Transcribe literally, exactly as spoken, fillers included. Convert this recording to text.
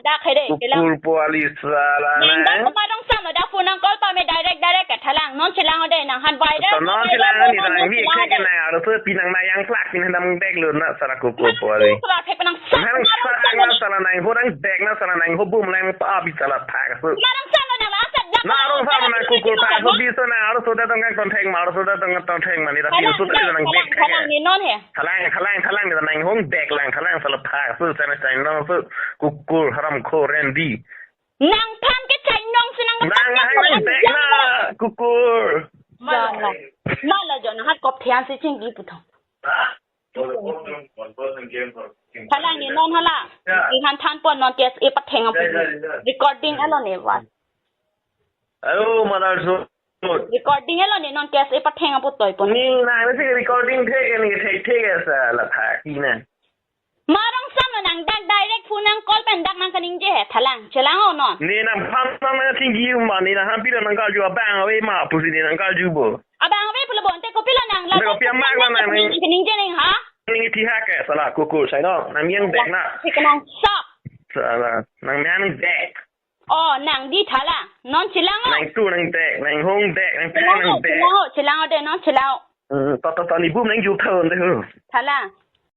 Dak hai de, kelang. Kukur po ali sala nang. Nang dak ma rong sam lo, dak phone nang call pame direct, direct ke thalang. Non chelang o de, nang han viral. So non chelang ni, nang vi chelang ke de. Nang arloso pi nang mayang plak, pi nang dam bag lo na sala kukur po ali. Sala phek nang sa. Nang sala nang sala nang ho nang bag na sala nang ho bum lang pa abi sala thak so. Ma rong sam lo nang la sa dak. Ma rong sam nang kukur pa so bi so nang arloso da tong kang ton thek ma arloso da tong ton thek ma ni ra pi so ta nang bag thek. Thalang ni non he. Thalang, thalang, thalang, ni nang hong dek lang, thalang sala phak, su, chana, chana, su, kukur, haram, kho, rendi. Nang phan ke chainong si nang nang, nang, nang, dek na, kukur. Jana. Mala jo, nang hat kop thian si chingki puthot. Thalang ni non hala. Ya. Ihan than pon non case e patheng apu. Ya, ya, ya. Recording alo ne wan. Alo, madar so. Recording alo ne non case e patheng apu toi pon. Ni na, na si recording thek ni thek thek asa la thak ni na. Ma rong sam lo nang dak direct phone nang call pen dak nang kaningje he thalang chelang o non. Ni nang phan nang nang tinggi ma ni nang hampir nang kalju abang ave ma pusi ni nang kalju bo. Abang ave pulo bonte kopi lo nang la. Nang kopi amak lo nang ni. Kaningje nang ha. Ni thi ha ke sala kukur sai no nang yang dek na. Si kenang sa. Sala nang yang dek. Oh, nang di thalang. Non chelang o. Nang tu nang dek, nang hong dek, nang thang nang dek. Chelang o, chelang o de, non chelang o. Hmm, to to to ni bum nang juk thon de ho. Thalang.